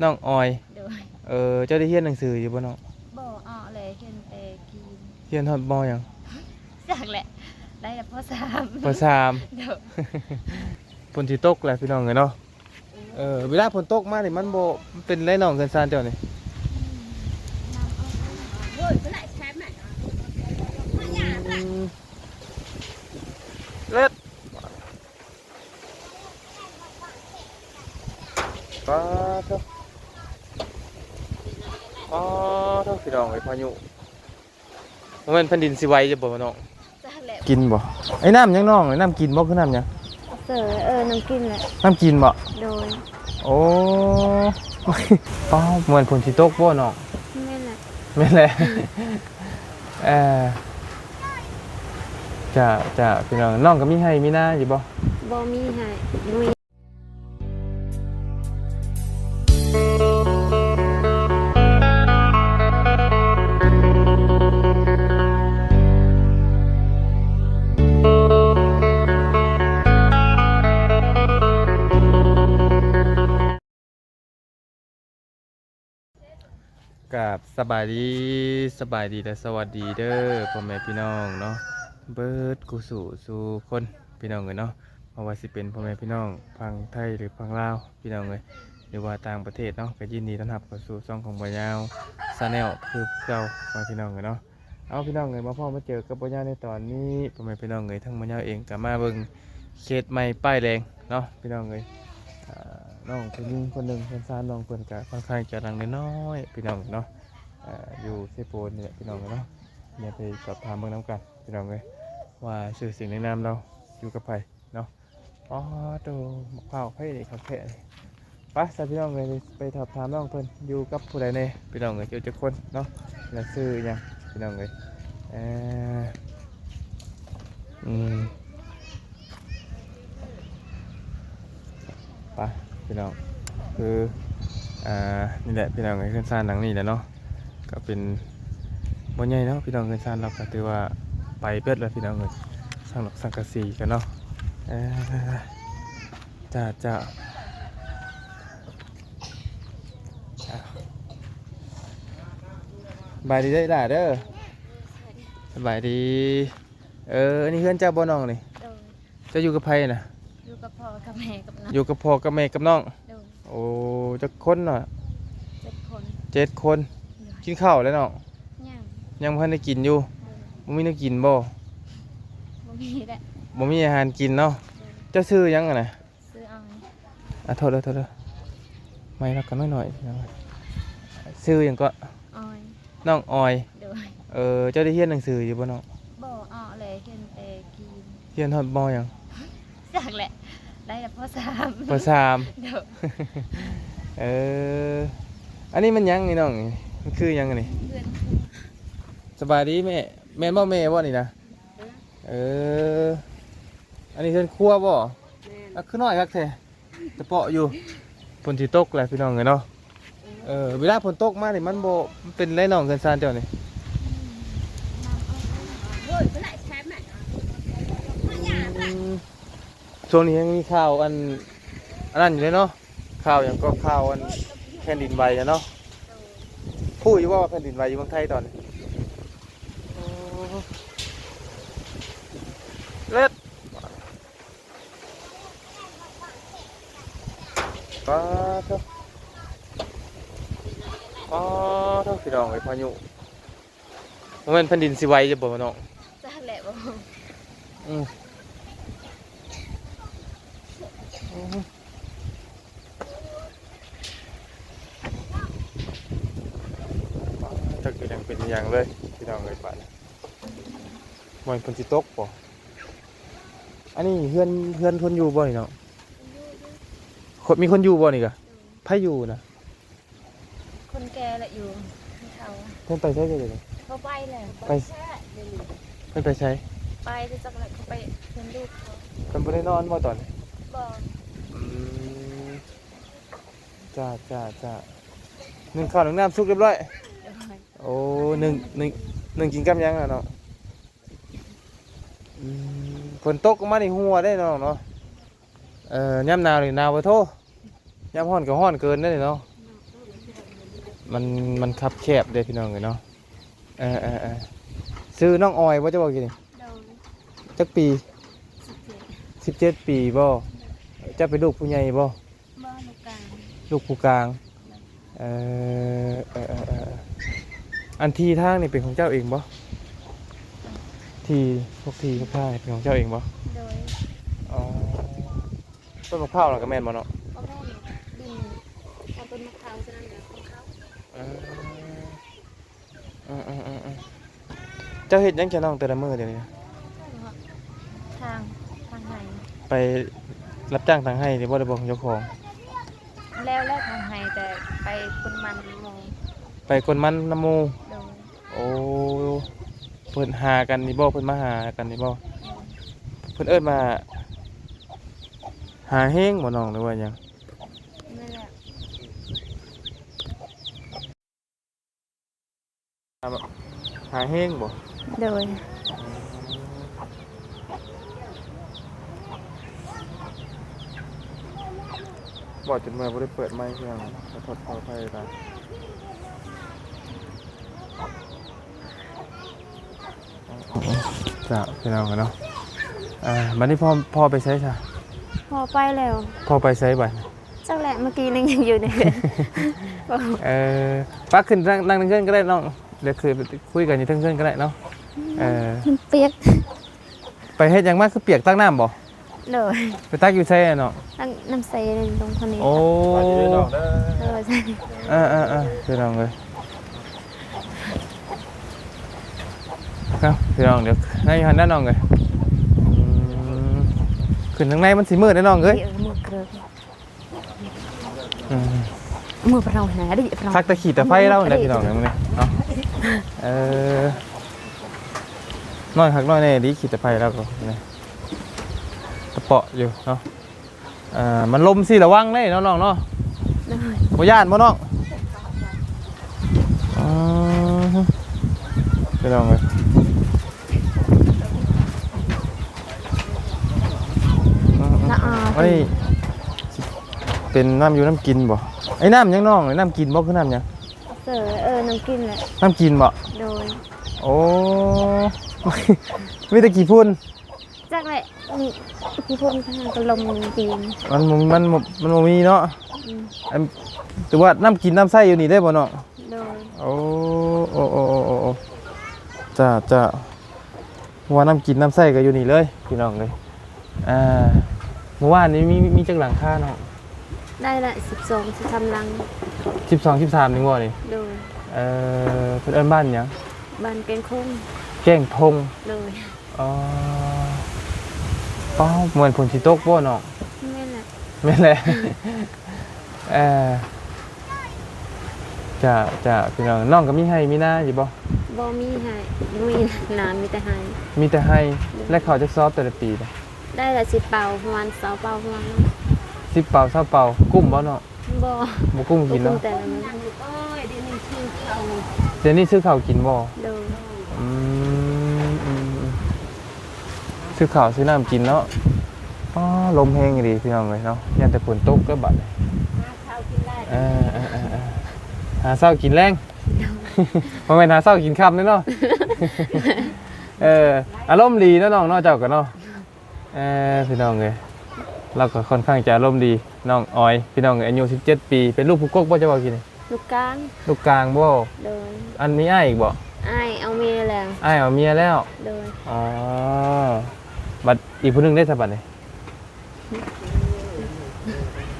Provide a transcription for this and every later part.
ນ້ອງອອຍ ໂດຍ ເອີ ເຈົ້າໄດ້ຮຽນໜັງສືຢູ່ບໍ່ນ້ອງ? ບໍ່ ເອົາແຫຼະ ຮຽນແຕ່ກີນ ຮຽນຮອດ ມໍ ຫຍັງ? ຈັກແຫຼະ ໄດ້ແຕ່ ປໍສາມ ປໍສາມ ໂດຍ ຝົນຊິຕົກແຫຼະພີ່ນ້ອງເອີຍເນາະ. ເອີ ເວລາຝົນຕົກມານີ້ມັນບໍ່ ມັນເປັນໄດນ້ອງ ເຮືອນຊານເຈົ້ານີ້? ອືມ ເລີດ ປາດໂທ້ ປາດໂທ້ ພີ່ນ້ອງເອີຍ ພາຍຸ ບໍ່ແມ່ນແຜ່ນດິນຊິໄຫວຢູ່ບໍ່ນ້ອງ? ຈັກແຫຼະ ກິນບໍ່? ໄອ້ນ້ຳຫຍັງນ້ອງ? ໄອ້ນ້ຳກິນບໍ່? ຄືນ້ຳຫຍັງ? ເສີ ເອີ ນ້ຳກິນແຫຼະ ນ້ຳກິນບໍ່? ໂດຍ ໂອ້ ປ້າ ບໍ່ແມ່ນຝົນຊິຕົກບໍ່ນ້ອງ? ແມ່ນແຫຼະ ແມ່ນແຫຼະ ເອີ ຈ້າ ຈ້າ ພີ່ນ້ອງ ນ້ອງກໍມີໄຮ່ມີນາຢູ່ບໍ່? ບໍ່ມີໄຮ່ ບໍ່ມີ. ກາບສະບາຍດີ ສະບາຍດີ ແລະ ສະຫວັດດີເດີ ພໍ່ແມ່ພີ່ນ້ອງເນາະ ເບິດຄູ່ສູ່ສູ່ຄົນ ພີ່ນ້ອງເອີຍເນາະ. ບໍ່ວ່າຊິເປັນພໍ່ແມ່ພີ່ນ້ອງຝັ່ງໄທ ຫຼື ຝັ່ງລາວ ພີ່ນ້ອງເອີຍ ຫຼືວ່າຕ່າງປະເທດເນາະ ກໍຍິນດີຕ້ອນຮັບເຂົ້າສູ່ຊ່ອງຂອງບ່າວຍາວ Channel ຄືເກົ່າ ພໍ່ແມ່ພີ່ນ້ອງເອີຍເນາະ. ເອົາ ພີ່ນ້ອງເອີຍ ມາພໍ້ມາເຈີກັບບ່າວຍາວໃນຕອນນີ້ ພໍ່ແມ່ພີ່ນ້ອງເອີຍ ທາງບ່າວຍາວເອງກໍມາເບິ່ງເຂດໃໝ່ປ້າຍແດງເນາະ ພີ່ນ້ອງເອີຍ. ອ່າ ນ້ອງຜູ້ຍິງຄົນໜຶ່ງ ເຮືອນຊານນ້ອງເພິ່ນກໍຄ່ອນຂ້າງຈະຫຼັງນ້ອຍໆ ພີ່ນ້ອງເນາະ ອ່າ ຢູ່ເຊໂປນນີ້ແຫຼະ ພີ່ນ້ອງເນາະ. ດຽວໄປສອບຖາມເບິ່ງນຳກັນ ພີ່ນ້ອງເອີຍ ວ່າຊື່ສຽງນາມລາວຢູ່ກັບໃຜເນາະ. ອໍ ໂຕ ໝາກພ້າວໃຜນີ້ ຄັກແທ້ນີ້. ໄປຊະ ພີ່ນ້ອງເອີຍ ໄປສອບຖາມນ້ອງເພິ່ນ ຢູ່ກັບຜູ້ໃດແດ່ ພີ່ນ້ອງເອີຍ ຢູ່ຈັກຄົນເນາະ ແລະ ຊື່ຫຍັງ ພີ່ນ້ອງເອີຍ. ເອີ ອືມ ໄປ ພີ່ນ້ອງ ຄື ອ່າ ນີ້ແຫຼະ ພີ່ນ້ອງເອີຍ ເຮືອນຊານຫຼັງນີ້ແຫຼະເນາະ. ກໍເປັນບໍ່ໃຫຍ່ເນາະ ພີ່ນ້ອງ ເຮືອນຊານເຮົາກໍຖືວ່າໄປເບິດແລ້ວ ພີ່ນ້ອງເອີຍ ສັງດອກສັງກະສີກັນເນາະ. ເອີ ຈ້າ ຈ້າ ສະບາຍດີເດີອີ່ຫຼ້າເດີ. ສະບາຍດີ. ເອີ ອັນນີ້ເຮືອນເຈົ້າບໍ່ນ້ອງນີ້? ໂດຍ. ເຈົ້າຢູ່ກັບໃຜນະ? ຢູ່ກັບພໍ່ກັບແມ່ກັບນ້ອງ. ຢູ່ກັບພໍ່ກັບແມ່ກັບນ້ອງ. ໂດຍ. ໂອ້ ຈັກຄົນນະ? ເຈັດຄົນ. ເຈັດຄົນ. ໂດຍ. ກິນເຂົ້າແລ້ວນ້ອງ? ຍັງ. ຍັງບໍ່ທັນໄດ້ກິນຢູ່? ໂດຍ. ບໍ່ມີແນວກິນບໍ່? ບໍ່ມີແຫຼະ. ບໍ່ມີອາຫານກິນເນາະ. ໂດຍ. ເຈົ້າຊື່ຫຍັງຫັ້ນນະ? ຊື່ອອຍ. ອ່າ ໂທດເດີ ໂທດເດີ ໄມລະກໍນ້ອຍໆ ພີ່ນ້ອງ. ຊື່ຫຍັງເກາະ? ອອຍ. ນ້ອງອອຍ. ໂດຍ. ເອີ ເຈົ້າໄດ້ຮຽນໜັງສືຢູ່ບໍ່ນ້ອງ? ບໍ່ ເອົາແຫຼະ ຮຽນແຕ່ກີນ. ຮຽນຮອດ ມໍ ຫຍັງ? ຈັກແຫຼະ ໄດ້ແຕ່ ປໍສາມ. ປໍສາມ. ໂດຍ. ເອີ ອັນນີ້ມັນຫຍັງນີ້ນ້ອງ? ມັນຄືຫຍັງອັນນີ້? ເຮືອນ. ສະບາຍດີແມ່. ແມ່ນບໍ່ ແມ່ບໍ່ນີ້ນະ? ເອີ ອັນນີ້ເຮືອນຄົວບໍ່? ແມ່ນ. ອ່ະ ຄືນ້ອຍຄັກແທ້ ຕະເປາະຢູ່. ຝົນຊິຕົກແຫຼະ ພີ່ນ້ອງເອີຍເນາະ. ເອີ ເວລາຝົນຕົກມານີ້ມັນບໍ່ ມັນເປັນໄດນ້ອງ ເຮືອນຊານເຈົ້ານີ້? ອືມ ຊ່ວງນີ້ຍັງມີຂ່າວອັນ ອັນນັ້ນຢູ່ເດ້ເນາະ. ຂ່າວຫຍັງເກາະ? ຂ່າວອັນແຜ່ນດິນໄຫວນະເນາະ. ຮູ້ຢູ່ບໍ່ວ່າແຜ່ນດິນໄຫວຢູ່ເມືອງໄທຕອນນີ້? ໂອ້ ເລີດ ປາດໂທ້ ປາດໂທ້ ພີ່ນ້ອງເອີຍ ພາຍຸ. ບໍ່ແມ່ນແຜ່ນດິນຊິໄຫວຢູ່ບໍ່ນ້ອງ? ຈັກແຫຼະ ບໍ່. ອືມ ອືມ ຈັກເປັນຫຍັງເປັນຫຍັງເລີຍ ພີ່ນ້ອງເອີຍ. ບາດນີ້ ບໍ່ແມ່ນຝົນຊິຕົກບໍ່? ອັນນີ້ເຮືອນ ເຮືອນຄົນຢູ່ບໍ່ນີ້ນ້ອງ? ຄົນ ມີຄົນຢູ່ບໍ່ນີ້ກະ? ໂດຍ. ໃຜຢູ່ນະ? ຄົນແກ່ລະຢູ່ ເຖົ້າ. ເພິ່ນໄປໃສເດ? ເຂົາໄປແລ້ວ. ໄປ ເພິ່ນໄປໃສ? ໄປແຕ່ຈັກລະ ເຂົາໄປເຮືອນລູກເຂົາ. ເພິ່ນບໍ່ໄດ້ນອນບໍ່ຕອນນີ້? ບໍ່. ອືມ ຈ້າ ຈ້າ ຈ້າ. ໜຶ້ງເຂົ້າໜຶ້ງນ້ຳສຸກຮຽບຮ້ອຍ? ໂດຍ. ໂອ້ ໜຶ້ງ ໜຶ້ງ ໜຶ້ງກິນກັບຫຍັງລະນ້ອງ? ອືມ ຝົນຕົກມານີ້ຫົວເດ້ນ້ອງເນາະ. ເອີ ຍາມໜາວນີ້ໜາວປະໂທ ຍາມຮ້ອນກໍຮ້ອນເກີນເດ້ເນາະ. ມັນ ມັນຄັບແຄບເດ້ພີ່ນ້ອງເອີຍເນາະ. ເອີໆໆ ຊື່ນ້ອງອອຍບໍ່ ເຈົ້າເວົ້າກີ້ນີ້? ໂດຍ. ຈັກປີ? ສິບເຈັດ ສິບເຈັດປີບໍ່? ເຈົ້າເປັນລູກຜູ້ໃຫຍ່ບໍ່? ບໍ່ ລູກກາງ. ລູກຜູ້ກາງ. ເອີ ເອີໆໆ ອັນທີ່ທາງນີ້ເປັນຂອງເຈົ້າເອງບໍ່? ທີ່ ພວກທີ່ພວກທາງນີ້ເປັນຂອງເຈົ້າເອງບໍ່? ໂດຍ. ອໍ ຕົ້ນໝາກພ້າວນັ້ນກໍແມ່ນບໍ່ເນາະ? ບໍ່ແມ່ນ ດິນ ເອົາຕົ້ນໝາກພ້າວເທົ່ານັ້ນແຫຼະຂອງເຂົາ. ເອີ ເອີໆໆໆ ເຈົ້າເຮັດຫຍັງຊະນ້ອງແຕ່ລະມື້ດຽວນີ້? ຖາງ ຖາງໄຮ່. ໄປຮັບຈ້າງຖາງໄຮ່ນີ້ບໍ່ ໄດ້ບໍ່ຂອງເຈົ້າຂອງ? ແລ້ວແຫຼະ ຖາງໄຮ່ ແຕ່ໄປກົນມັນນຳໝູ່. ໄປກົນມັນນຳໝູ່? ໂດຍ. ໂອ້ ເພິ່ນຫາກັນນີ້ບໍ່? ເພິ່ນມາຫາກັນນີ້ບໍ່? ໂດຍ. ເພິ່ນເອີ້ນວ່າຫາແຮງບໍ່ນ້ອງ ຫຼືວ່າຫຍັງ? ແມ່ນແຫຼະ. ຫາແຮງບໍ່? ໂດຍ. ເວົ້າຈົນເມື່ອຍ ບໍ່ໄດ້ເປີດໄມເທື່ອ ຂໍໂທດຂໍອະໄພຫຼາຍ. ຈ້າ ພີ່ນ້ອງເນາະ. ອ່າ ບັດນີ້ພໍ່ ພໍ່ໄປໃສຊະ? ພໍ່ໄປແລ້ວ. ພໍ່ໄປໃສບັດ? ຈັກແຫຼະ ເມື່ອກີ້ນີ້ຍັງຢູ່ໃນເຮືອນ. ເອີ ປະ ຂຶ້ນນັ່ງ ນັ່ງເທິງເຮືອນກໍໄດ້ນ້ອງ ດຽວຄື ຄຸຍກັນຢູ່ເທິງເຮືອນກໍໄດ້ເນາະ. ເອີ ມັນປຽກ. ໄປເຮັດຫຍັງມາຄືປຽກ? ຕັກນ້ຳບໍ່? ໂດຍ. ໄປຕັກຢູ່ໃສນ້ອງ? ຕັກນ້ຳໃສລົງທາງນີ້. ໂອ້ ໂດຍ. ເອີໆໆ ພີ່ນ້ອງເອີຍ ເນາະ ພີ່ນ້ອງ ດຽວ ໃນຫັ້ນນະນ້ອງເອີຍ. ອືມ ຂຶ້ນທາງໃນມັນຊິມືດເດ້ນ້ອງເອີຍ. ເອີ ມືດເກີນ. ອືມ ມືພະເນົາຫັ້ນນະ ໄດ້ພະເນົາ ຄັກແຕ່ຂີ້ຕາໄຟລາວນີ້ແຫຼະ ພີ່ນ້ອງເອີຍ ເນາະ. ເອີ ນ້ອຍຄັກນ້ອຍແນ່ ດີຂີ້ຕາໄຟລາວກໍນີ້ ຕະເປາະຢູ່ເນາະ. ເອີ ມັນລົມຊິລະວັງເດ້ເນາະນ້ອງເນາະ. ໂດຍ. ບໍ່ຢ້ານບໍ່ນ້ອງ? ອືມ ພີ່ນ້ອງເອີຍ. ອືມໆ ອັນນີ້ເປັນນ້ຳຢູ່ນ້ຳກິນບໍ່? ໄອ້ນ້ຳຫຍັງນ້ອງ? ນ້ຳກິນບໍ່ ຄືນ້ຳຫຍັງ? ເອີ ເອີ ນ້ຳກິນແຫຼະ. ນ້ຳກິນບໍ່? ໂດຍ. ໂອ້ ມີແຕ່ຂີ້ຝຸ່ນ. ຈັກແຫຼະ ອືມ ຂີ້ຝຸ່ນ ກະລົມປີ ມັນ ມັນ ມັນບໍ່ມີເນາະ. ອືມ ອັນ ແຕ່ວ່ານ້ຳກິນນ້ຳໃຊ້ຢູ່ນີ້ເດ້ບໍ່ນ້ອງ? ໂດຍ. ໂອ້ ໂອ້ ໂອ້ ໂອ້ ໂອ້ ໂອ້ ຈ້າ ຈ້າ ວ່ານ້ຳກິນນ້ຳໃຊ້ກໍຢູ່ນີ້ເລີຍ ພີ່ນ້ອງເອີຍ. ອ່າ ມື້ວານນີ້ມີ ມີຈັກຫຼັງຄານ້ອງ? ໄດ້ລະສິບສອງ ສິບສາມຫຼັງ. ສິບສອງ ສິບສາມນີ້ບໍ່ນີ້? ໂດຍ. ເອີ ເພິ່ນເອີ້ນບ້ານຫຍັງ? ບ້ານແກ້ງຄົງ. ແກ້ງຄົງ. ໂດຍ. ອໍ ປ້າວ ແມ່ນຝົນຊິຕົກບໍ່ນ້ອງ? ແມ່ນແຫຼະ ແມ່ນແຫຼະ. ເອີ ຈ້າ ຈ້າ ພີ່ນ້ອງ ນ້ອງກໍມີໄຮ່ມີນາຢູ່ບໍ່? ບໍ່ມີໄຮ່ ບໍ່ມີນາ ມີແຕ່ໄຮ່. ມີແຕ່ໄຮ່. ໂດຍ. ແລະເຂົ້າຈັກຊອບແຕ່ລະປີນະ? ໄດ້ລະສິບເປົາ ປະມານຊາວເປົາ ປະມານສິບເປົາ ຊາວເປົາ. ກຸ້ມບໍ່ນ້ອງ? ບໍ່ ບໍ່ກຸ້ມກິນເນາະ. ແຕ່ລະມື້ ດຽວນີ້ຊື້ເຂົ້າ ດຽວນີ້ຊື້ເຂົ້າກິນບໍ່? ໂດຍ. ອືມ ອືມ ອືມ ຊື້ເຂົ້າຊື້ນ້ຳກິນເນາະ. ອໍ ລົມແຮງອີ່ຫຼີພີ່ນ້ອງເອີຍເນາະ ຢ້ານແຕ່ຝົນຕົກເດີບັດນີ້. ຫາເຊົ້າກິນແລງ ເອີ ເອີ ເອີ ເອີ ຫາເຊົ້າກິນແລງ ບໍ່ແມ່ນຫາເຊົ້າກິນຄ່ຳເດ້ເນາະ. ເອີ ອາລົມດີເນາະນ້ອງເນາະ ເຈົ້າກໍເນາະ. ເອີ ພີ່ນ້ອງເອີຍ ລາວກໍຄ່ອນຂ້າງຈະອາລົມດີ ນ້ອງອອຍ ພີ່ນ້ອງເອີຍ ອາຍຸສິບເຈັດປີ ເປັນລູກຜູ້ກົກບໍ່ ເຈົ້າເວົ້າກີ້ນີ້? ລູກກາງ. ລູກກາງບໍ່? ໂດຍ. ອັນມີອ້າຍອີກບໍ່? ອ້າຍເອົາເມຍແລ້ວ. ອ້າຍເອົາເມຍແລ້ວ? ໂດຍ. ອໍ ບັດອີກຜູ້ໜຶ່ງເດ້ຊະບັດນີ້?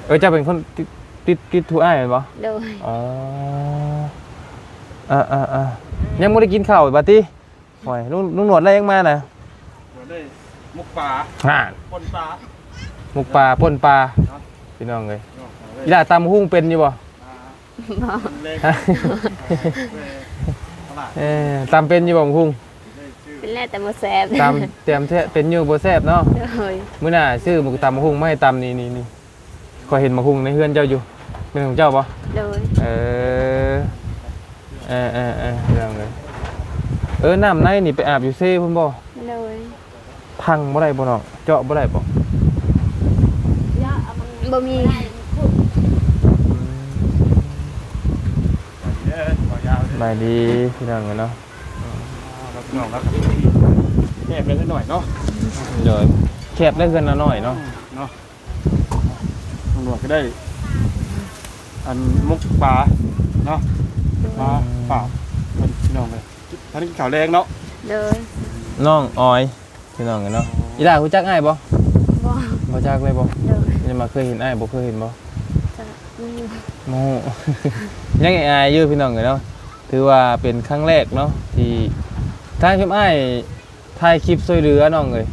ເອີ ເຈົ້າເປັນຄົນຕິດ ຕິດ ຕິດຜູ້ອ້າຍແມ່ນບໍ່? ໂດຍ. ອໍ ເອີໆໆ ຍັງບໍ່ໄດ້ກິນເຂົ້າບັດຕິ? ໂອ້ຍ ລຸງ ລຸງໜວດໄດ້ຫຍັງມານະ? ໜວດໄດ້ໝົກປາ ຫັ້ນ ປົ່ນປາ ໝົກປາ ປົ່ນປາ ເນາະ ພີ່ນ້ອງເອີຍ. ເນາະ ອີ່ຫຼ້າຕຳຫຸ່ງເປັນຢູ່ບໍ່? ອ່າ ບໍ່ ເອີ ຕຳເປັນຢູ່ບໍ່ໝົກຫຸ່ງ? ເປັນແຫຼະ ແຕ່ບໍ່ແຊບ ຕຳ ແຕ່ເປັນຢູ່ ບໍ່ແຊບເນາະ. ໂດຍ. ມື້ໜ້າຊື້ໝົກ ຕຳໝົກຫຸ່ງມາໃຫ້ຕຳ ນີ້ໆໆ. ຂ້ອຍເຫັນໝາກຫຸ່ງໃນເຮືອນເຈົ້າຢູ່ ແມ່ນຂອງເຈົ້າບໍ່? ໂດຍ. ເອີ ເອີໆໆ ພີ່ນ້ອງເອີຍ ເອີ ນ້ຳໃນນີ້ໄປອາບຢູ່ເຊພຸ້ນບໍ່? ໂດຍ. ພັງບໍ່ໄດ້ບໍ່ນ້ອງ? ເຈາະບໍ່ໄດ້ບໍ່? ບໍ່ມີ. ອືມ. ສະບາຍດີພີ່ນ້ອງເອີຍເນາະ ອ່າ ພີ່ນ້ອງເນາະ ແຄບເລັກນ້ອຍເນາະ ໂດຍ ແຄບເລີຍ ເຮືອນລະນ້ອຍເນາະ ເນາະ ຕຳຫຼວດກໍໄດ້ ອັນໝົກປາເນາະ ມາຝາກເພິ່ນພີ່ນ້ອງເອີຍ ທ່ານກິນເຂົ້າແລງເນາະ ໂດຍ ນ້ອງອອຍ ພີ່ນ້ອງເອີຍເນາະ ອີ່ຫຼ້າຮູ້ຈັກອ້າຍບໍ່? ບໍ່ ບໍ່ຈັກເລີຍບໍ່? ໂດຍ ຍັງບໍ່ເຄີຍເຫັນອ້າຍ ບໍ່ເຄີຍເຫັນບໍ່? ຈັກ ບໍ່ຮູ້ ຍັງອາຍໆຢູ່ພີ່ນ້ອງເອີຍເນາະ ຖືວ່າເປັນຄັ້ງແລກເນາະ ທີ່ທາງຊຸມອ້າຍຖ່າຍຄລິບຊ່ວຍເຫຼືອນ້ອງເອີຍ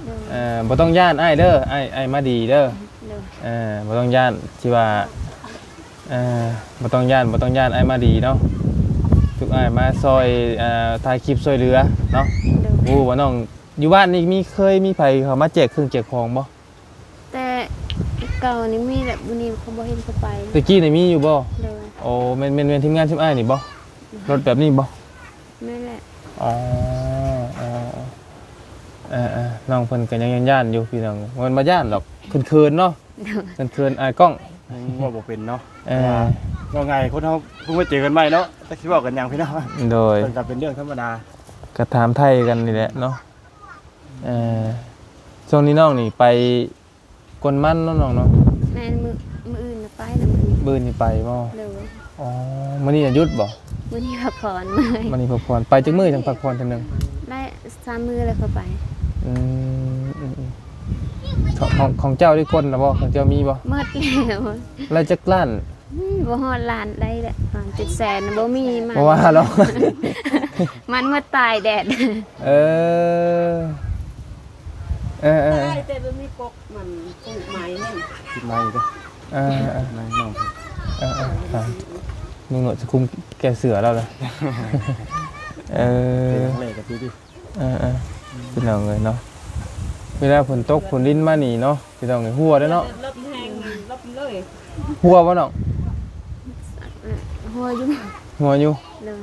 ໂດຍ ເອີ ບໍ່ຕ້ອງຢ້ານອ້າຍເດີ ອ້າຍ ອ້າຍມາດີເດີ ໂດຍ ເອີ ບໍ່ຕ້ອງຢ້ານ ທີ່ວ່າ ເອີ ບໍ່ຕ້ອງຢ້ານ ບໍ່ຕ້ອງຢ້ານ ອ້າຍມາດີເນາະ ທຸກອ້າຍມາຊ່ອຍ ເອີ ຖ່າຍຄລິບຊ່ວຍເຫຼືອເນາະ ໂດຍ ຮູ້ວ່ານ້ອງ ຢູ່ບ້ານນີ້ມີ ເຄີຍມີໃຜເຂົາມາແຈກເຄື່ອງແຈກຂອງບໍ່? ແຕ່ເກົ່ານີ້ມີແຫຼະ ມື້ນີ້ເຂົາບໍ່ເຫັນເຂົາໄປ ແຕ່ກີ້ນີ້ມີຢູ່ບໍ່? ໂດຍ ໂອ້ ແມ່ນ ແມ່ນ ແມ່ນທີມງານຊຸມອ້າຍນີ້ບໍ່? ໂດຍ ລົດແບບນີ້ບໍ່? ແມ່ນແຫຼະ ອໍ ເອີໆ ນ້ອງເພິ່ນກໍຍັງຢ້ານໆຢູ່ພີ່ນ້ອງ ບໍ່ແມ່ນວ່າຢ້ານດອກ ເຂີນໆເນາະ ໂດຍ ເຂີນໆ ອາຍກ້ອງ ຍັງເວົ້າບໍ່ເປັນເນາະ ເອີ ເວົ້າງ່າຍ ຄົນເຮົາເພິ່ງມາເຈີກັນໃໝ່ເນາະ ຈັກຊິເວົ້າກັນຫຍັງພີ່ນ້ອງ ໂດຍ ເພິ່ນກໍເປັນເລື່ອງທຳມະດາ ກໍຖາມໄຖ່ກັນນີ້ແຫຼະເນາະ ເອີ ຊ່ວງນີ້ນ້ອງນີ້ໄປກົນມັນເນາະນ້ອງເນາະ ແມ່ນ ມື້ ມື້ອື່ນນະໄປລະ ມື້ອື່ນ ມື້ອື່ນນີ້ໄປບໍ່? ໂດຍ ອໍ ມື້ນີ້ນະຢຸດບໍ່? ມື້ນີ້ພັກຜ່ອນ ມື້ນີ້ພັກຜ່ອນ ໄປຈັກມື້ຈັ່ງພັກຜ່ອນເທື່ອໜຶ່ງ? ໄດ້ສາມມື້ແລ້ວເຂົ້າໄປ ອືມ ອືມໆ ຂອງ ຂອງເຈົ້າໄດ້ກົນລະບໍ່? ຂອງເຈົ້າມີບໍ່? ໝົດແລ້ວ ໄດ້ຈັກລ້ານ? ອືມ ບໍ່ຮອດລ້ານໄດ້ແຫຼະ ປະມານເຈັດແສນ ບໍ່ມີມັນ ບໍ່ວ່າດອກ ມັນໝົດຕາຍແດດ ເອີ ເອີໆ ໄດ້ແຕ່ບໍ່ມີກົກ ມັນປູກໄມ້ຫັ້ນ ຕິດໄມ້ເດີ ເອີໆ ຕິດໄມ້ນ້ອງ ເອີໆ ລຸງໜວດຊິຄຸມແກ່ເສືອລາວເດີ ເອີ ເອີໆ ພີ່ນ້ອງເອີຍເນາະ ເວລາຝົນຕົກຝົນລິນມານີ້ເນາະ ພີ່ນ້ອງເອີຍ ຮົ່ວເດ້ເນາະ ລົມແຮງ ລົມເລີຍ ຮົ່ວບໍ່ນ້ອງ? ຮົ່ວຢູ່ ຮົ່ວຢູ່ ໂດຍ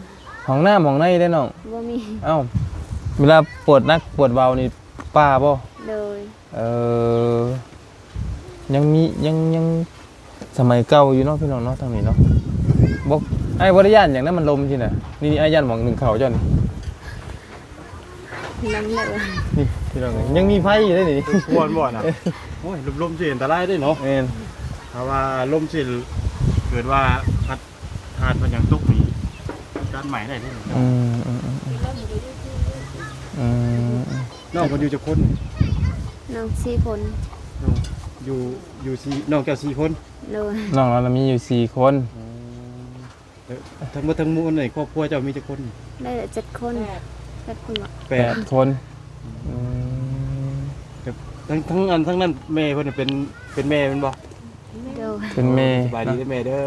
ຫ້ອງນ້ຳຫ້ອງໃນເດ້ນ້ອງ? ບໍ່ມີ ເອົ້າ ເວລາປວດໜັກປວດເບົານີ້ປາບໍ່? ໂດຍ ເອີ ຍັງມີ ຍັງ ຍັງສະໄໝເກົ່າຢູ່ເນາະ ພີ່ນ້ອງເນາະ ທາງນີ້ເນາະ ບໍ່ ອ້າຍບໍ່ໄດ້ຢ້ານຫຍັງນະ ມັນລົມຊີ້ນະ ນີ້ໆ ອ້າຍຢ້ານໝ່ອງໜຶ້ງເຂົ້າເຈົ້ານີ້ ລຳແລ້ວ ນີ້ພີ່ນ້ອງ ຍັງມີໄຟຢູ່ເດ້ນີ້ ຄວນບໍ່ນະ ໂອ້ຍ ລົມໆຊິອັນຕະລາຍເດ້ເນາະ ແມ່ນ ຖ້າວ່າລົມຊິເກີດວ່າພັດ ຖ່ານເພິ່ນຫຍັງຕົກນີ້ ການໄໝ້ໄດ້ເດ້ ອືມ ອືມ ອືມ ອືມ ນ້ອງເພິ່ນຢູ່ຈັກຄົນ? ນ້ອງສີ່ຄົນ ນ້ອງຢູ່ ຢູ່ສີ່ ນ້ອງເຈົ້າສີ່ຄົນ? ໂດຍ ນ້ອງລາວມີຢູ່ສີ່ຄົນ ອືມ ທັງໝົດທັງມວນໃນຄອບຄົວເຈົ້າມີຈັກຄົນ? ໄດ້ເຈັດຄົນ ແປດຄົນ ແປດຄົນ ອືມ ອືມ ແຕ່ທັງ ທັງອັນ ທັງນັ້ນແມ່ເພິ່ນເປັນ ເປັນແມ່ແມ່ນບໍ່? ໂດຍ ເປັນແມ່ ສະບາຍດີເດີແມ່ເດີ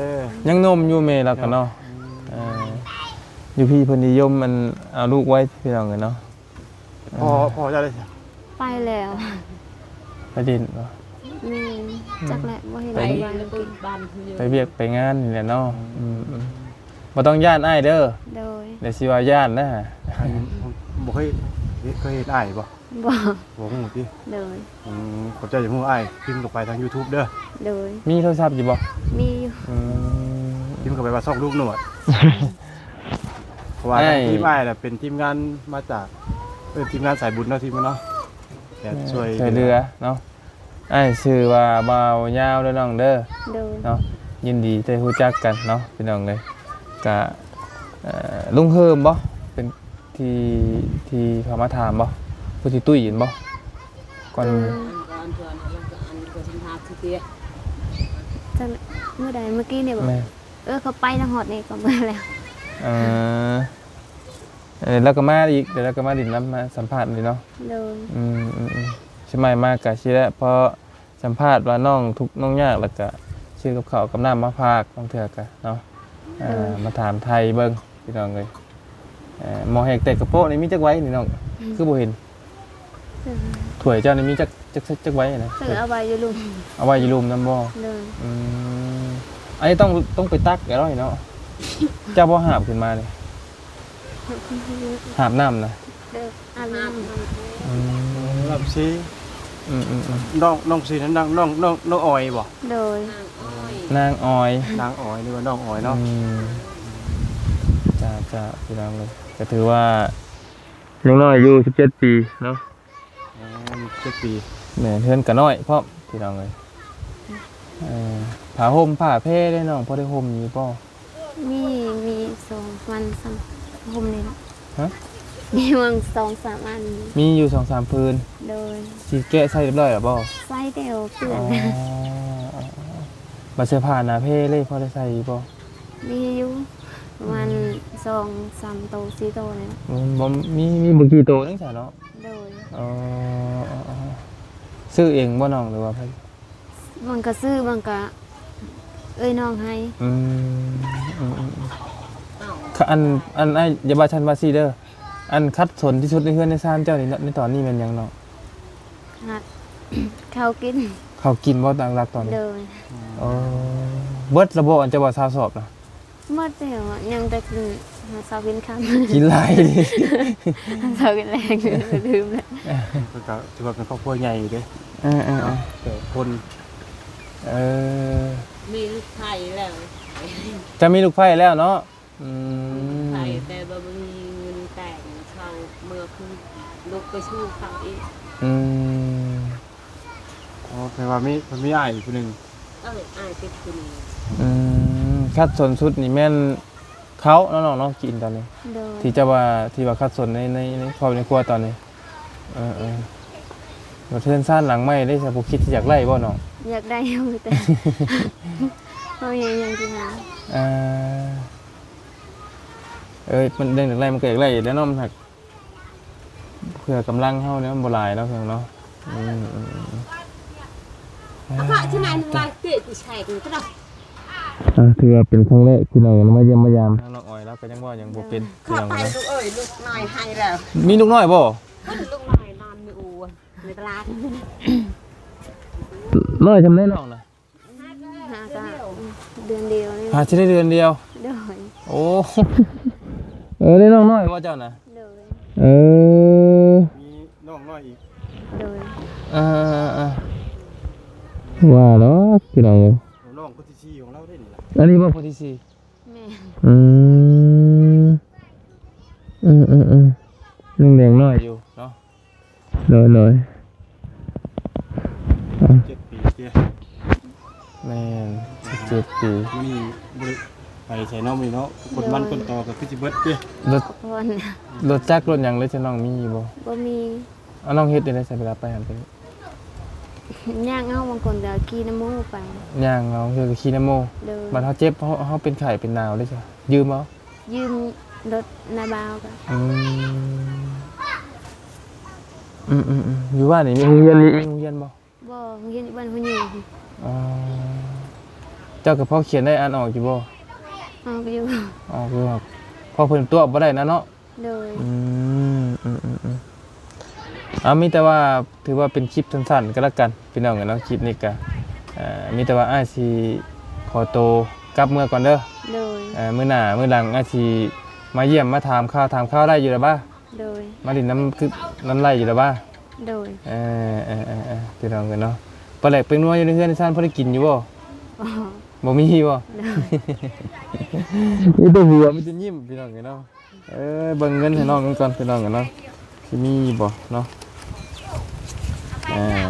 ຍັງໜຸ່ມຢູ່ແມ່ລາວກໍເນາະ ເອີ ຢູ່ພີ້ເພິ່ນນິຍົມອັນເອົາລູກໄວ້ພີ່ນ້ອງເອີຍເນາະ ພໍ່ ພໍ່ເຈົ້າໄດ້ ໄປແລ້ວ ໄປດິນບໍ່? ແມ່ນ ຈັກແຫຼະ ບໍ່ເຫັນ ໄປ ໄປວຽກໄປງານນີ້ແຫຼະເນາະ ອືມ ອືມ ບໍ່ຕ້ອງຢ້ານອ້າຍເດີ ໂດຍ ດຽວຊິວ່າຢ້ານນະ ອັນ ບໍ່ເຄີຍ ເຄີຍເຫັນອ້າຍບໍ່? ບໍ່ ບໍ່ຮູ້ຕິ ໂດຍ ອືມ ຂອບໃຈທີ່ຮູ້ ອ້າຍພິມເຂົ້າໄປທາງຢູທູບເດີ ໂດຍ ມີໂທລະສັບຢູ່ບໍ່? ມີຢູ່ ອືມ ພິມເຂົ້າໄປວ່າຊ່ອງລຸງໜວດ ເພາະວ່າ ອ້າຍ ທີມອ້າຍນະເປັນທີມງານມາຈາກ ເອີ ທີມງານສາຍບຸນເນາະ ທີມເນາະ ແບບ ເອີ ຊ່ວຍ ຊ່ວຍເຫຼືອເນາະ ອ້າຍຊື່ວ່າບ່າວຍາວເດີນ້ອງເດີ ໂດຍ ເນາະ ຍິນດີໄດ້ຮູ້ຈັກກັນເນາະ ພີ່ນ້ອງເອີຍ ກະ ເອີ ລຸງເຮີມບໍ່ ເປັນທີ່ ທີ່ເຂົາມາຖາມບໍ່ ຜູ້ທີ່ຕຸ້ຍຫັ້ນບໍ່ ກ່ອນ ເອີ ຈັ່ງ ມື້ໃດ ມື້ກີ້ນີ້ບໍ່? ແມ່ນ ເອີ ເຂົາໄປນະ ຮອດນີ້ກໍເມື່ອແລ້ວ ເອີ ເອີ ແລ້ວກໍມາອີກ ແລ້ວກໍມາດິນນຳ ມາສຳພາດນີ້ເນາະ ໂດຍ ອືມ ອືມ ອືມ ຊິມາ ມາກະຊິແຫຼະ ເພາະ ສຳພາດວ່ານ້ອງທຸກນ້ອງຍາກ ແລ້ວກະຊື້ກັບເຂົ້າກັບນ້ຳມາຝາກ ບາງເທື່ອກະເນາະ ໂດຍ ເອີ ມາຖາມໄຖ່ເບິ່ງພີ່ນ້ອງເອີຍ ເອີ ໝໍແຮກແຕກກະໂປະນີ້ມີຈັກໄວນີ້ນ້ອງ ອືມ ຄືບໍ່ເຫັນ ເອີ ຖ້ວຍເຈົ້ານີ້ມີຈັກ ຈັກ ຈັກໄວນະ ເອີ ເອົາໄວ້ຢູ່ລຸ່ມ ເອົາໄວ້ຢູ່ລຸ່ມນຳບໍ່? ໂດຍ ອືມ ອັນນີ້ຕ້ອງ ຕ້ອງໄປຕັກແລ້ວເນາະ ເຈົ້າບໍ່ຫາບຂຶ້ນມານີ້? ຫາບນ້ຳນະ ເອີ ອາບນ້ຳ ອືມ ນ້ອງ ນ້ອງຊື່ ນ້ອງ ນ້ອງ ນ້ອງອອຍບໍ່? ໂດຍ ນາງອອຍ ນາງອອຍ ນາງອອຍ ຫຼືວ່ານ້ອງອອຍເນາະ ອືມ ຈ້າ ອາດຈະ ພີ່ນ້ອງເອີຍ ກໍຖືວ່າຍັງນ້ອຍຢູ່ ສິບເຈັດປີເນາະ. ອໍ ສິບເຈັດປີ. ແມ່ນ ເຮືອນກໍນ້ອຍພ້ອມ ພີ່ນ້ອງເອີຍ. ເອີ ຜ້າຫົ່ມຜ້າແພເດ້ນ້ອງ ພໍໄດ້ຫົ່ມຢູ່ບໍ່? ມີ ມີສອງ ປະມານສາມ ຫົ່ມນີ້ລະ. ຮະ? ມີຫວ່າງສອງສາມອັນ. ມີຢູ່ສອງສາມຜືນ. ໂດຍ. ຊິແກະໃສ່ຮຽບຮ້ອຍແລ້ວບໍ່? ໃສ່ແລ້ວເປື້ອນ. ອໍ ບັດເສື້ອຜ້າໜ້າແພເລີຍ ພໍໄດ້ໃສ່ຢູ່ບໍ່? ມີຢູ່ປະມານ ອືມ ສອງສາມໂຕ ສີ່ໂຕນີ້. ອືມ ບໍ່ ມີ ມີບໍ່ກີ່ໂຕໜຶ່ງຊະເນາະ. ໂດຍ. ອໍ ຊື້ເອງບໍ່ນ້ອງ ຫຼືວ່າໃຜ? ບາງກະຊື້ ບາງກະເອື້ອຍນ້ອງໃຫ້. ອືມ ອືມໆໆ ຄະ ອັນ ອັນ ອ້າຍ ຢ່າວ່າຊັ້ນວ່າຊີ້ເດີ ອັນຂັດສົນທີ່ສຸດໃນເຮືອນໃນຊານເຈົ້ານີ້ ໃນຕອນນີ້ແມ່ນຫຍັງນ້ອງ? ຫາ ເຂົ້າກິນ. ເຂົ້າກິນບໍ່ ຫຼັກໆຕອນນີ້? ໂດຍ. ອໍ ເບິດລະບໍ່ ອັນເຈົ້າວ່າຊາວສອບນະ? ໝົດແລ້ວ ຍັງແຕ່ກິນເຊົ້າກິນຄ່ຳ ກິນຫຼາຍ ເຊົ້າກິນແລງ ລືມແລ້ວ. ເພິ່ນກໍຖືວ່າເປັນຄອບຄົວໃຫຍ່ຢູ່ເດ້. ເອີໆໆ ແປດຄົນ. ເອີ ມີລູກໃພ້ແລ້ວ. ຈະມີລູກໃພ້ແລ້ວເນາະ. ອືມ ລູກໃພ້ ແຕ່ວ່າບໍ່ມີເງິນແຕ່ງ ເຊົ່າເມືອຄືລູກໄປສູ່ເຂົາອີກ. ອືມ ອໍ ແປວ່າມີ ເພິ່ນມີອ້າຍອີກຜູ້ໜຶ່ງ. ເອີ ອ້າຍຕິດຜູ້ນີ້. ອືມ ຂັດສົນສຸດນີ້ແມ່ນເຂົ້າເນາະນ້ອງເນາະ ກິນຕອນນີ້. ໂດຍ. ທີ່ເຈົ້າວ່າ ທີ່ວ່າຂັດສົນໃນ ໃນ ໃນຄອບໃນຄົວຕອນນີ້. ເອີໆ ແລ້ວເຮືອນຊານຫຼັງໃໝ່ເດ້ ເຈົ້າບໍ່ຄິດທີ່ຢາກໄດ້ບໍ່ນ້ອງ? ຢາກໄດ້ຢູ່ ແຕ່ເຮົາຍັງ ຍັງຊິຫາ. ເອີ ເອີ ມັນເລື່ອງຢາກໄດ້ມັນກໍຢາກໄດ້ຢູ່ແລ້ວເນາະ ມັນຫາກ ເພື່ອກຳລັງເຮົານີ້ມັນບໍ່ຫຼາຍເນາະ ພີ່ນ້ອງເນາະ. ອືມ ອືມ ອືມ ອ່າ ຖືວ່າເປັນຄັ້ງແລກ ພີ່ນ້ອງ ມາຢ້ຽມມາຢາມ. ທາງນ້ອງອອຍລາວກໍຍັງເວົ້າຫຍັງບໍ່ເປັນ ພີ່ນ້ອງເນາະ. ລູກເອີຍ ລູກນ້ອຍໃຫ້ແລ້ວ. ມີລູກນ້ອຍບໍ່? ລູກນ້ອຍນອນຢູ່ ໃນຕະຫຼາດ. ນ້ອຍຊ່ຳໃດນ້ອງນະ? ຫາກະເດືອນດຽວນີ້. ຫາຊິໄດ້ເດືອນດຽວ. ໂດຍ. ໂອ້ ເອີ ໄດ້ນ້ອງນ້ອຍບໍ່ເຈົ້ານະ? ໂດຍ. ເອີ ມີນ້ອງນ້ອຍອີກ. ໂດຍ. ເອີໆ ວ່າດອກ ພີ່ນ້ອງເອີຍ ນ້ອງຄົນທີສີ່ຂອງລາວເດ້ນີ້ລະ. ອັນນີ້ບໍ່ຄົນທີສີ່? ແມ່ນ. ອືມ ອືມໆໆ ຍັງແດງນ້ອຍຢູ່ເນາະ. ໂດຍໆ ເຈັດປີເດ້. ແມ່ນ ສິບເຈັດປີ. ມື້ນີ້ບໍ່ໄດ້ໄປໃສເນາະ ມື້ນີ້ເນາະ. ຄົນມັນ ໂດຍ ຄົນຕໍ່ກໍຄືຊິເບິດເດ້. ລົດ ລົດຈັກລົດຫຍັງເລີຍ ເຈົ້ານ້ອງມີຢູ່ບໍ່? ບໍ່ມີ. ເອົາ ນ້ອງເຮັດຈັ່ງໃດ ໃຊ້ເວລາໄປຫັ້ນໄປນີ້? ຍ່າງເອົາ ບາງຄົນກໍຂີ່ນຳໝູ່ໄປ. ຍ່າງເອົາ ບາງເທື່ອກໍຂີ່ນຳໝູ່. ໂດຍ. ບັດເຮົາເຈັບ ເຮົາ ເຮົາເປັນໄຂ້ເປັນໜາວເດ້ ຢືມເອົາ? ຢືມລົດນ້າບ່າວກໍ. ອືມ ອືມໆໆ ຢູ່ບ້ານນີ້ມີໂຮງຮຽນ ມີໂຮງຮຽນບໍ່? ບໍ່ ໂຮງຮຽນຢູ່ບ້ານຫົວຍິງ. ອໍ ເຈົ້າກໍພໍຂຽນໄດ້ອ່ານອອກຢູ່ບໍ່? ອອກຢູ່. ອອກຢູ່ ພໍເພິ່ນຕົວະບໍ່ໄດ້ນະເນາະ. ໂດຍ. ອືມ ອືມໆ ເອົາ ມີແຕ່ວ່າ ຖືວ່າເປັນຄລິບສັ້ນໆ ກໍແລ້ວກັນ ພີ່ນ້ອງເອີຍເນາະ. ຄລິບນີ້ກໍ ເອີ ມີແຕ່ວ່າອ້າຍຊິຂໍໂຕກັບເມືອກ່ອນເດີ. ໂດຍ. ເອີ ມື້ໜ້າມື້ຫຼັງອ້າຍຊິມາຢ້ຽມມາຖາມຂ່າວ ຖາມຂ່າວໄດ້ຢູ່ລະບາ? ໂດຍ. ມາຫຼິ້ນນຳ ຄືນຳໄດ້ຢູ່ລະບາ? ໂດຍ. ເອີ ເອີ ເອີ ເອີ ພີ່ນ້ອງເອີຍເນາະ. ປາແຫຼກແປ້ງນົວຢູ່ໃນເຮືອນໃນຊານພໍໄດ້ກິນຢູ່ບໍ່? ບໍ່ ບໍ່ມີບໍ່? ໂດຍ. ມີແຕ່ຫົວ ມີແຕ່ຍິ້ມ ພີ່ນ້ອງເອີຍເນາະ. ເອີ ເບິ່ງເງິນໃຫ້ນ້ອງເພິ່ນກ່ອນ ພີ່ນ້ອງເອີຍເນາະ ຊິມີບໍ່ເນາະ. ອ່າ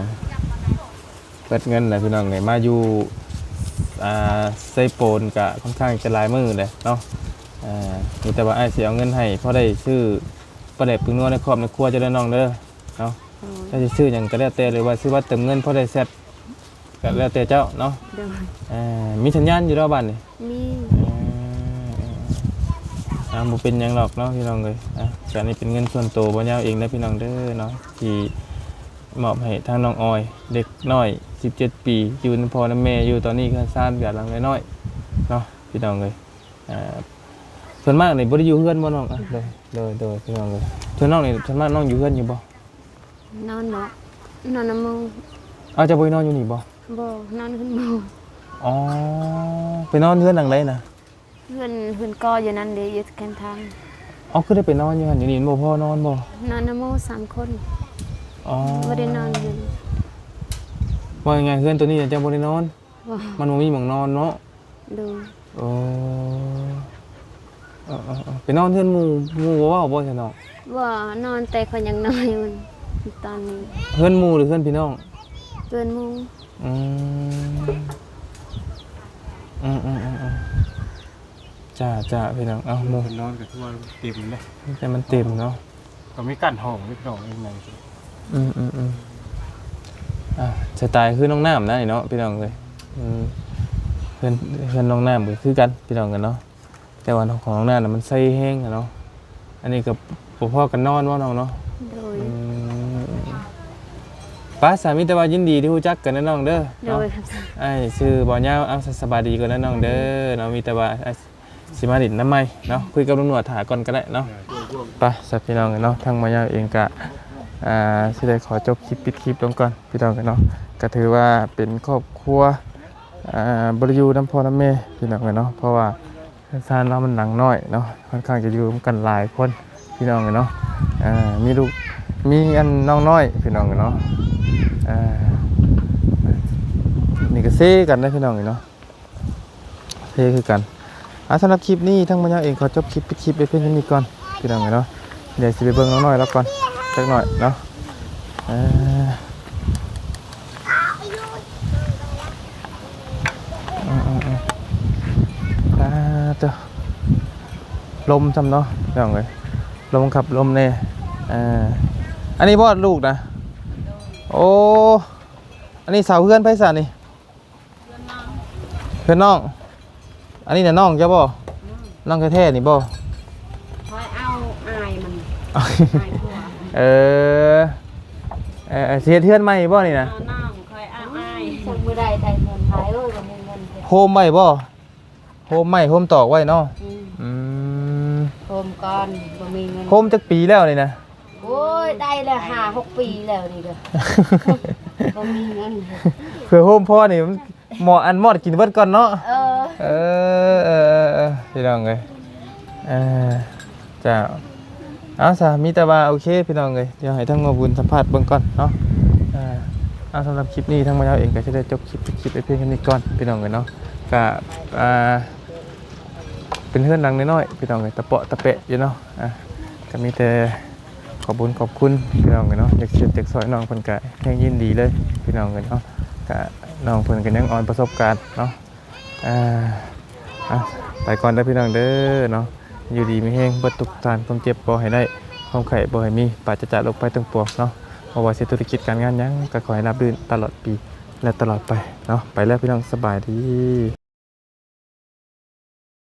ເບິດເງິນແຫຼະ ພີ່ນ້ອງເອີຍ ມາຢູ່ ອ່າ ເຊໂປນກະຄ່ອນຂ້າງຈະຫຼາຍມື້ແຫຼະເນາະ. ອ່າ ມີແຕ່ວ່າອ້າຍຊິເອົາເງິນໃຫ້ ພໍໄດ້ຊື້ປາແດກແປ້ງນົວໃນຄອບໃນຄົວເຈົ້າເດີນ້ອງເດີເນາະ. ໂດຍ. ເຈົ້າຊິຊື້ຫຍັງກໍແລ້ວແຕ່ ຫຼືວ່າຊື້ບັດເຕີມເງິນ ພໍໄດ້ແຊັດ ກໍແລ້ວແຕ່ເຈົ້າເນາະ. ໂດຍ. ເອີ ມີສັນຍານຢູ່ແລ້ວບາດນີ້? ມີ. ເອີ ອ່າ ບໍ່ເປັນຫຍັງດອກເນາະ ພີ່ນ້ອງເອີຍ. ອ່າ ອັນນີ້ເປັນເງິນສ່ວນໂຕບ່າວຍາວເອງເດີ ພີ່ນ້ອງເດີເນາະ ທີ່ມອບໃຫ້ທາງນ້ອງອອຍ ເດັກນ້ອຍສິບເຈັດປີ ຢູ່ນຳພໍ່ນຳແມ່ຢູ່ຕອນນີ້ ເຮືອນຊານກໍຫຼັງນ້ອຍໆເນາະ ພີ່ນ້ອງເອີຍ. ອ່າ ສ່ວນມາກນີ້ບໍ່ໄດ້ຢູ່ເຮືອນບໍ່ນ້ອງ? ອ່າ ໂດຍ ໂດຍ ໂດຍ ພີ່ນ້ອງເອີຍ. ສ່ວນນ້ອງນີ້ ສ່ວນມາກນ້ອງຢູ່ເຮືອນຢູ່ບໍ່? ນອນບໍ່ ນອນນຳໝູ່. ອ້າວ ເຈົ້າບໍ່ໄດ້ນອນຢູ່ນີ້ບໍ່? ບໍ່ ນອນເຮືອນໝູ່. ອໍ ໄປນອນເຮືອນຫຼັງໃດນະ? ເຮືອນ ເຮືອນກໍຢູ່ນັ້ນເດ້ ຢູ່ແຄມທາງ. ເອົ້າ ຄືໄດ້ໄປນອນຢູ່ຫັ້ນຢູ່ນີ້ ມັນບໍ່ພໍນອນບໍ່? ນອນນຳໝູ່ສາມຄົນ. ອໍ ບໍ່ໄດ້ນອນຢູ່. ວ່າງ່າຍໆ ເຮືອນໂຕນີ້ເຈົ້າບໍ່ໄດ້ນອນ? ບໍ່ ມັນບໍ່ມີໝ່ອງນອນເນາະ. ໂດຍ. ໂອ້ ເອີໆໆ ໄປນອນເຮືອນໝູ່ ໝູ່ບໍ່ເວົ້າບໍ່ຊະນ້ອງ? ບໍ່ ນອນແຕ່ຂ້ອຍຍັງນ້ອຍມັນຕອນນີ້. ເຮືອນໝູ່ຫຼືເຮືອນພີ່ນ້ອງ? ເຮືອນໝູ່. ອືມ ອືມໆໆໆ ຈ້າໆ ພີ່ນ້ອງ ເອົ້າ ໝູ່ ເພິ່ນນອນກໍຄືວ່າເຕັມເດ້ ແຕ່ມັນເຕັມເນາະ ກໍມີກັ້ນຫ້ອງເລັກນ້ອຍໃນ. ອືມໆໆ ອ່າ ສະໄຕຄືນ້ອງນ້ຳນະນີ້ເນາະ ພີ່ນ້ອງເອີຍ. ອືມ ເຮືອນ ເຮືອນນ້ອງນ້ຳກໍຄືກັນ ພີ່ນ້ອງເອີຍເນາະ. ແຕ່ວ່າຂອງນ້ອງນ້ຳນະມັນໃສແຮງອະເນາະ. ອັນນີ້ກໍບໍ່ພໍກັນນອນເນາະນ້ອງເນາະ? ໂດຍ. ອືມ ໄປ ສາ ມີແຕ່ວ່າຍິນດີທີ່ຮູ້ຈັກກັນເດີນ້ອງເດີ. ໂດຍ. ອ້າຍຊື່ບໍ່ຍາວ. ເອົາ ສະບາຍດີກ່ອນເດີນ້ອງເດີເນາະ. ມີແຕ່ວ່າ ອ່າ ຊິມາຫຼິ້ນນຳໃໝ່ເນາະ ຄຸຍກັບລຸງໜວດຖ້າກ່ອນກໍໄດ້ເນາະ. ໄປ ສາ ພີ່ນ້ອງເນາະ ທາງບໍ່ຍາວເອງກະ ອ່າ ຊິໄດ້ຂໍຈົບຄລິບ ປິດຄລິບລົງກ່ອນ ພີ່ນ້ອງເນາະ. ກໍຖືວ່າເປັນຄອບຄົວ ອ່າ ບໍ່ໄດ້ຢູ່ນຳພໍ່ນຳແມ່ ພີ່ນ້ອງເນາະ ເພາະວ່າເຮືອນຊານລາວມັນຫຼັງນ້ອຍເນາະ ຂ້ອນຂ້າງຈະຢູ່ນຳກັນຫຼາຍຄົນ ພີ່ນ້ອງເນາະ. ອ່າ ມີລູກ ມີອັນນ້ອງນ້ອຍ ພີ່ນ້ອງເນາະ. ອ່າ ນີ້ກໍເຊກັນເດ້ ພີ່ນ້ອງເນາະ. ເພຄືກັນ. ອ່າ ສຳລັບຄລິບນີ້ ທາງມາຍາເອງຂໍຈົບຄລິບ ປິດຄລິບໄວ້ພຽງເທົ່ານີ້ກ່ອນ ພີ່ນ້ອງເອີຍເນາະ. ດຽວຊິໄປເບິ່ງນ້ອງນ້ອຍລາວກ່ອນຈັກໜ້ອຍເນາະ. ເອີ ອືມໆໆ ອ່າ ເຈົ້າ ລົມຊ້ຳເນາະ ພີ່ນ້ອງເອີຍ ລົມຄັບລົມແດ່. ເອີ ອັນນີ້ບໍ່ລູກນະ? ໂອ້ ອັນນີ້ເສົາເຮືອນໃຜຊະນີ້? ເຮືອນນ້ອງ ເຮືອນນ້ອງ. ອັນນີ້ນະນ້ອງເຈົ້າບໍ່? ນ້ອງ ນ້ອງແທ້ໆນີ້ບໍ່? ຂ້ອຍເອົາອ້າຍມັນ ອ້າຍຜົວ. ເອີ ເອີ ເອີ ຊິເຮັດເຮືອນໃໝ່ບໍ່ນີ້ນະ? ເອົານ້ອງ ຂ້ອຍເອົາອ້າຍ. ຈັກມື້ໃດໄດ້ເງິນຫຼາຍ ໂອ້ຍ ບໍ່ມີເງິນເຮັດ. ໂຮມໄວ້ບໍ່? ໂຮມໄມ້ໂຮມຕອກໄວ້ເນາະ. ອືມ ອືມ ໂຮມກ່ອນ ບໍ່ມີເງິນ. ໂຮມຈັກປີແລ້ວນີ້ນະ? ໂອ້ຍ ໄດ້ແລ້ວ ຫ້າຫົກປີແລ້ວນີ້ກໍ ບໍ່ມີເງິນ. ເພື່ອໂຮມພໍນີ້ ມັນໝໍ ອັນມອດກິນເບິດກ່ອນເນາະ. ເອີ ເອີ ເອີ ເອີ ພີ່ນ້ອງເອີຍ ເອີ ເຈົ້າ. ເອົາຊະ ມີແຕ່ວ່າໂອເຄ ພີ່ນ້ອງເອີຍ ດຽວໃຫ້ທາງໝໍບຸນສຳພາດເບິ່ງກ່ອນເນາະ. ເອົາ ສຳລັບຄລິບນີ້ ທາງໝໍເອງກໍຊິໄດ້ຈົບຄລິບ ຄລິບໄວ້ພຽງເທົ່ານີ້ກ່ອນ ພີ່ນ້ອງເອີຍເນາະ. ກະ ອ່າ ເປັນເຮືອນຫຼັງນ້ອຍໆ ພີ່ນ້ອງເອີຍ ຕະເປາະຕະແປະຢູ່ເນາະ. ອ່າ ກໍມີແຕ່ຂອບບຸນຂອບຄຸນ ພີ່ນ້ອງເອີຍເນາະ. ຢາກຊ່ວຍ ຢາກຊ່ອຍນ້ອງເພິ່ນກໍແຮງຍິນດີເລີຍ ພີ່ນ້ອງເອີຍເນາະ. ກະນ້ອງເພິ່ນກໍຍັງອ່ອນປະສົບການເນາະ. ອ່າ ອ່ະ ໄປກ່ອນເດີພີ່ນ້ອງເດີເນາະ. ຢູ່ດີມີແຮງເບິດທຸກທ່ານ ຄວາມເຈັບບໍ່ໃຫ້ໄດ້ ຄວາມໄຂ້ບໍ່ໃຫ້ມີ ປາສະຈາກໂລກໄພທັງປວງເນາະ. ບໍ່ວ່າຊິທຸລະກິດການງານຫຍັງ ກໍຂໍໃຫ້ລາບລື່ນຕະຫຼອດປີ ແລະ ຕະຫຼອດໄປເນາະ. ໄປແລ້ວພີ່ນ້ອງ ສະບາຍດີ.